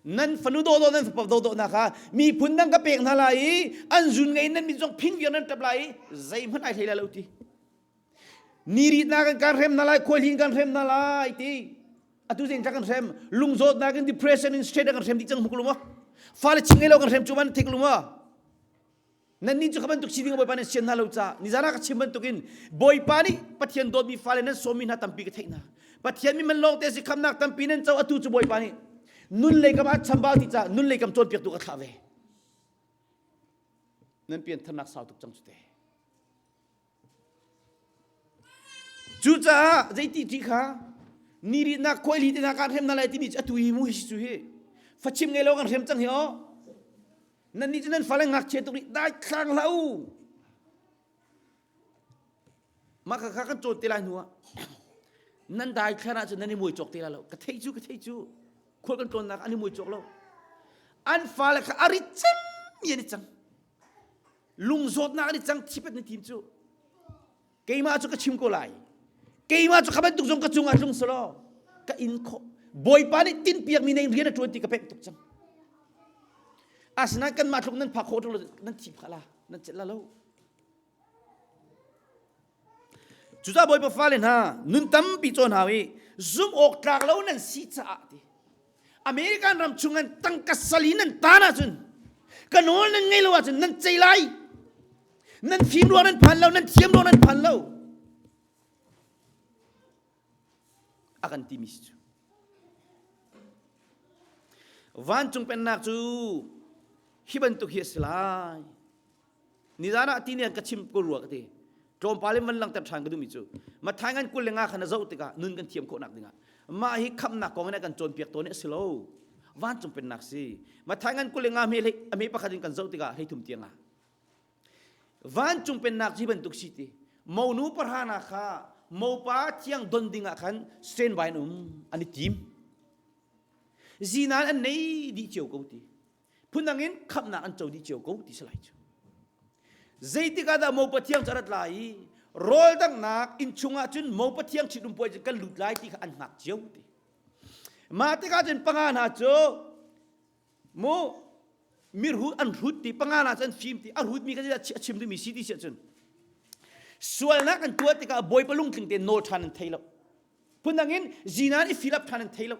Nan fanu dawdawh nan fapa dawdawh hna kha miphun dang ka pek hna lai i an zun ngei nan mit zong phing viar nan ṭap lai i zeihmanh ai hlei lai lo ti. Ni ritnak in kan hrem hna lai, khuaihlin kan hrem hna lai ti. Atu zein kan hrem, lungzawtnak in depression in stress kan hrem dih cang hmuk lu maw? Fale ching ngei lo kan hrem cu man thik lu maw? Nannih cu kha bantuk si ding Bawipa nan sian hna lo caah nizan ah ka chim bantukin Bawipa nih Pathian dawtmi fale nan sawmmi hna tampi ka theih hna. Pathian mi man lawng te si khamnak tampi nan co atu cu Bawipa nih nun lei kam ah chambau ti caah nun lei kam cawnpiaktu ka thlah ve. Nan piantharnak sau tuk cang cu te. Cucaah zeiti ti kha ni ritnak khuaili te hna kan hrem hna lai timi cu atu hi mu hi cu hi fachim ngei lo kan hrem cang hi aw nan nih cu nan fale ngakchia tuk nih dai thlang hlah u mah kha kha kan cawn te lai hnu ah nan dai thlan ahcun nan i muai cawk te lai lo ka theih cu ka theih cu khual kan tlawnnak an i muai cawk lo an fale kha a rit cemmi an i cang lungzawtnak an i cang thipet na tim cu keimah cu ka chim ko lai keimah cu kha bantuk zong ka cungah tlung selaw ka in khawh bawipa nih tinpiakmi nei rian a ṭuan ti ka pek tuk cang asinain kanmah tluk nan phak khawh ṭung nan thi phah la nan celh la lo cucaah bawipa fale hna nun tampi cawn hau i zumh awk tlak lo nan si caah ti American ram chung an tangka sali nan tan ahcun ka nawl nan ngei lo ahcun nan cei lai nan fim ruang nan phan lo nan thiam ruang nan phan lo a kan timi si cu vancung pennak cu hi bantuk hi a si lai Nizan ah ti nih ka chim ko rua ka ti. Tlawmpal in van langhter ṭhan ka duhmi cu Matthai ngan 25 khan a zoh tikah nun kan thiam khawhnak dingah mah hi khamhnak kong in a kan cawnpiak tawn i a si lo. Vancung pennak si. Matthai ngan 25 hme a hme pakhat in kan zoh tikah 13 tiang ah vancung pennak cu hi bantuk si ti monu pahra kha mopa thiang don ding ah khan standby an um an i tim zinan an nei dih cio ko ti phundang in khamhnak an co dih cio ko ti si lai cu zeitik ah dah mopa thiang cu a rat lai i rawl danghnak inn chungah cun mopa thiang ṭhitum puai cu kan lut lai ti kha an hngak cio ti mah tikah cun panga hna cu mu mirhut an hrut ti panga hna cu an fim ti a hrutmi kha a chim duhmi si ti si ahcun sualnak an tuah tikah bawipa lungtling tein nawl ṭhan an thei lo phundang in zinan i filap ṭhan an thei lo.